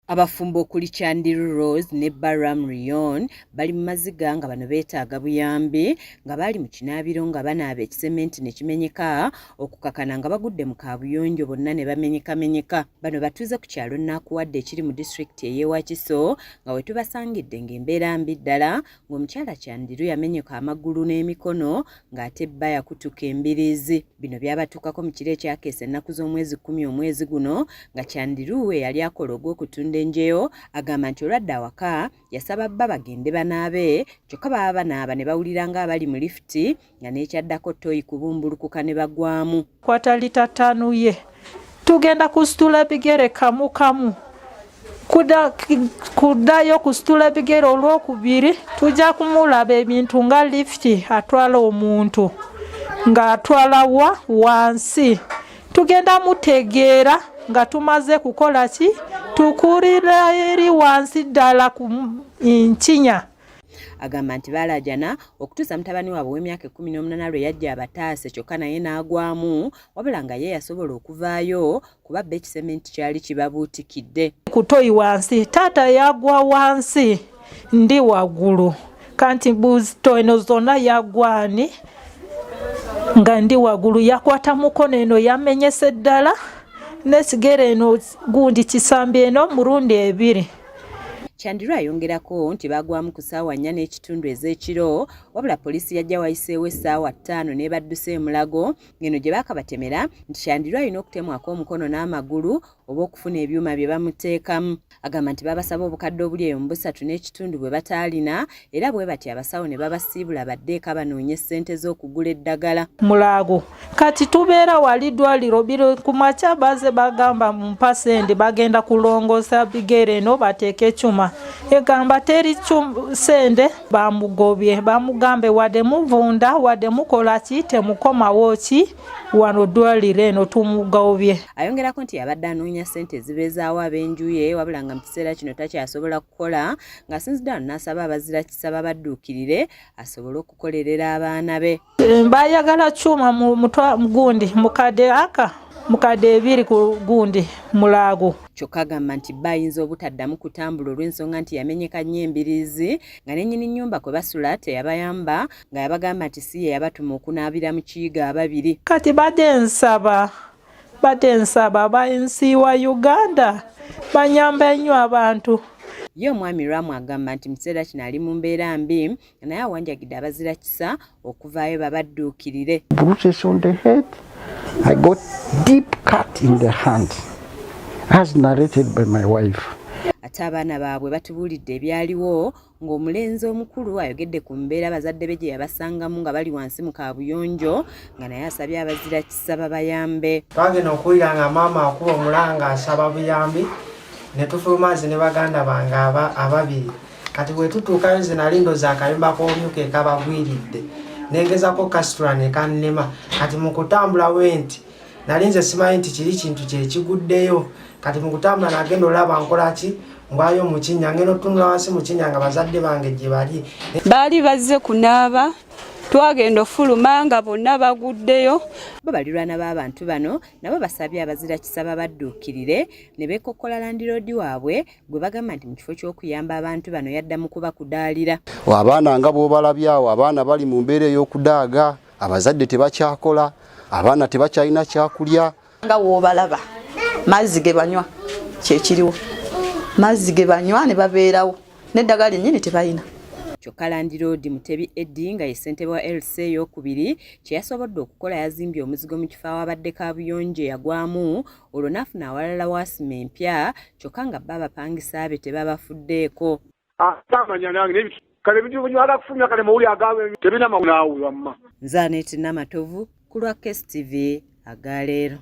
Abafumbo okuli Chandiru Rose ne bba Ram Rion bali mu maziga nga bano beetaaga buyambi nga baali mu kinaabiro nga banaaba ekisementi ne kimenyeka okukakana nga bagudde mu kaabuyonjo bonna ne bamenyekamenyeka. Bano batuuze ku kyalo Nakuwadde ekiri mu disitulikiti ey'e Wakiso nga we tubasangidde ng'embeera mbi ddala ng'omukyala Chandiru yamenyeka amagulu n'emikono ng'ate bba yakutuka embiriizi. Bino byabatuukako mu kiro ekyakeesa ennaku z'omwezi kkumi omwezi guno nga Chandiru eyali akola ogw'okutunda enjeyo agamba nti olwadde awaka yasaba bba bagende banaabe kyokka baba banaaba ne bawulira ng'abali mu lifuti nga n'ekyaddako ttooyi kubumbulukuka ne bagwamu. Kwata lita ttaano ye tugenda kusitula ebigere kamu kamu kuddayo kusitula ebigere olwokubiri tujja kumulaba ebintu nga lifuti atwala omuntu ng'atwala wa wansi tugenda mutegeera nga tumaze kukola ki tukulira eri wansi ddala ku nkinya. Agamba nti baalaajana okutuusa mutabani waabwe ow'emyaka 18 lwe yajja abataase kyokka naye n'agwamu wabula nga ye yasobola okuvaayo kuba bba ekisementi kyali kibabuutikidde. Kutoyi wansi taata yagwa wansi ndi waggulu kanti buzito eno zonna yagwani nga ndi waggulu yakwata mukono eno yamenyese ddala n'ekigere eno gundi kisambi eno murundi ebiri. Chandiru ayongerako nti baagwamu ku ssaawa 4:30 ez'ekiro wabula poliisi yajja wayiseewo essaawa 5 n'ebaddusa e Mulago ng'eno gye baakabatemera nti Chandiru alina okutemwako omukono n'amagulu oba okufuna ebyuma bye bamuteekamu. Agamba nti babasaba obukadde obuli eyo mu 3.5 bwe bataalina era bwe batyo abasawo ne babasiibula badde eka banoonye ssente z'okugula eddagala. Mulago kati tubeera wali ddwaliro biro ku makya baze bagamba mumpa ssente bagenda kulongoosa bigere eno bateeke ekyuma egamba teri ssente bamugobye bamugambe wadde muvunda wadde mukola ki temukomawo ki wano ddwaliro eno tumugobye. Ayongerako nti abadde anoonya ssente ezibeezaawo ab'enju ye wabula nga mu kiseera kino takyasobola kukola ng'asinzidde wano n'asaba abazira kisa babadduukirire asobole okukolerera abaana be. Bayagala kyuma mu gundi mukadde aka mukadde ebiri ku gundi Mulago. Kyokka agamba nti bba ayinza obutaddamu kutambula olw'ensonga nti yamenyeka nnyo embiriizi nga ne nnyini nnyumba kwe basula teyabayamba nga yabagamba nti si ye yabatuma okunaabira mu kiyigo ababiri. Kati badde nsaba abensi wa Uganda banyambe nnyo abantu. Ye omwami Ramu agamba nti mu kiseera kino ali mu mbeera mbi naye awanjagidde abazira kisa okuvaayo babadduukirire. Bruises on the head, I got deep cut in the hand as narrated by my wife. Ate abaana baabwe batubuulidde ebyaliwo ng'omulenzi omukulu ayogedde ku mbeera bazadde be gye yabasangamu nga bali wansi mu kaabuyonjo nga naye asabye abazira kisa babayambe. Twagenda okuwulira nga maama akuba omulanga asaba buyambi ne tufuluma nze ne baganda bange ababiri. Kati bwe tutuukayo nze nali ndowooza akayumba k'omyuka ekabagwiridde nengezako kasitula ne kannema. Kati mu kutambula bwe nti nali nze simanyi nti kiri kintu kye kiguddeyo. Kati mu kutambula nagenda olaba nkola ki ngwayo mu kinnya ngenda otunula wansi mu kinnya nga bazadde bange gye bali. Baali bazze kunaaba twagenda ofuluma nga bonna baguddeyo. Bo balirwana b'abantu bano nabo basabye abazira kisa babadduukirire ne beekokkola landiroodi waabwe gwe bagamba nti mu kifo ky'okuyamba abantu bano yadda mu kubakudaalira. Abaana nga bw'obalabye awo abaana bali mu mbeera ey'okudaaga, abazadde tebakyakola, abaana tebakyalina kyakulya. Nga w'obalaba mazzi ge banywa kyekiriwo, mazzi ge banywa ne babeerawo n'eddagala lyennyini tebalina. Kyokka landiroodi Mutebi Eddie nga ye ssentebe wa LC ey'okubiri kye yasobodde okukola yazimbye omuzigo mu kifo awabadde kaabuyonjo eyagwamu olwo n'afuna awalala waasima empya kyokka nga bba abapangisa be tebabafuddeeko. Nze Annet Namatovu ku lwa KSTV agaleero.